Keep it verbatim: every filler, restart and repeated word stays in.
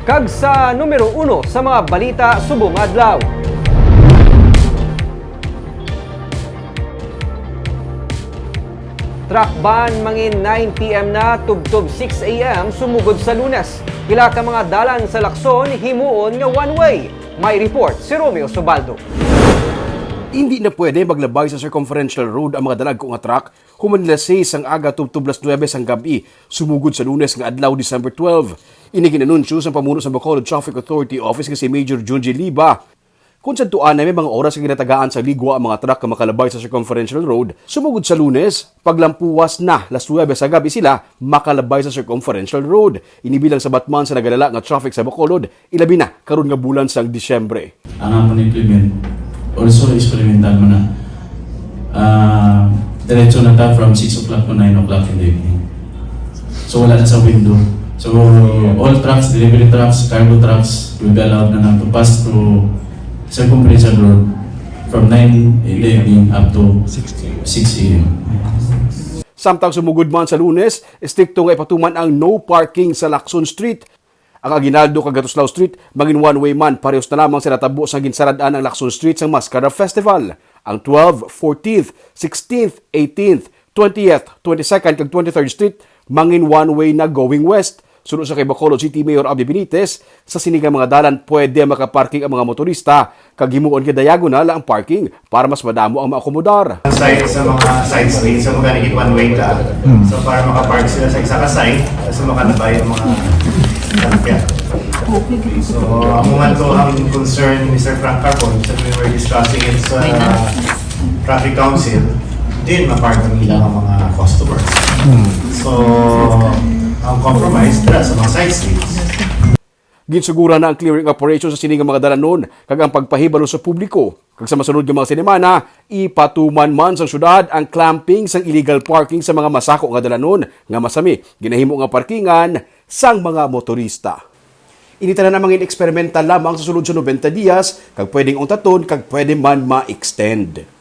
Kag sa numero uno sa mga balita subong adlaw. Truck ban mangin nine p m na tubtob six a m sumugod sa Lunes. Pila ka mga dalan sa Lacson himuon nga one-way. May report si Romeo Subaldo. Hindi na pwede maglabay sa Circumferential Road ang mga dalagko nga truck human las seis sang aga tubtob las nuebe sang gab-i, sumugod sa Lunes nga adlaw, December twelve. Ini gin-anunsyo sang pamuno sa Bacolod Traffic Authority Office nga si Major Junji Liba. Kung sadto anay may mga oras nga ginatagaan sa ligwa ang mga truck nga makalabay sa Circumferential Road, sumugod sa Lunes, paglampuas na las nuebe sa gab-i sila makalabay sa Circumferential Road. Ini bilang sabat man sa nagalala nga traffic sa Bacolod, ilabi na karon nga bulan sang Disyembre. Ang amon implement, also experimental man na. Ah, diretso na ta from six o'clock to nine o'clock in the evening. So, wala na sa window. So, all trucks, delivery trucks, cargo trucks will be allowed na lang to pass through Circumferential Road from nine in the evening up to six a m. Samtang sumugod man sa Lunes, estrikto nga ipatuman ang no parking sa Lacson Street. Ang Aguinaldo kag Gatuslao Street mangin one-way man, parehos na lamang sa natabo sang ginsarad-an ang Lacson Street sang Mascara Festival. Ang twelfth, fourteenth, sixteenth, eighteenth, twentieth, twenty-second kag twenty-third Street mangin one-way na going west. Suno sa kay Bacolod City Mayor Abby Benitez, sa sini nga mga dalan pwede makaparking ang mga motorista kag himuon nga diagonal ang parking para mas madamo ang maakomodar. Side sa mga side streets, sa mga naging one-way ka. So, para makapark sila sa isa ka side, so makalabay ang mga sasakyan. So, amo man to ang concern ni Mister Frank Capon, so we were discussing it sa Traffic Council, din mapark ang ilang mga customers. So, ang compromise, dira sa mga side streets. Ginsuguran na ang clearing operation sa sini nga mga dalanon kag ang pagpahibalo sa publiko. Kag sa masunod nga mga sinimana, ipatuman man sang syudad ang clamping sang illegal parking sa mga masako nga dalanon nga masami ginahimo nga parkingan sang mga motorista. Ini tanan ang mga eksperimental lamang sa sulod sa nobenta dias kag pwedeng untaton kag pwede man ma-extend.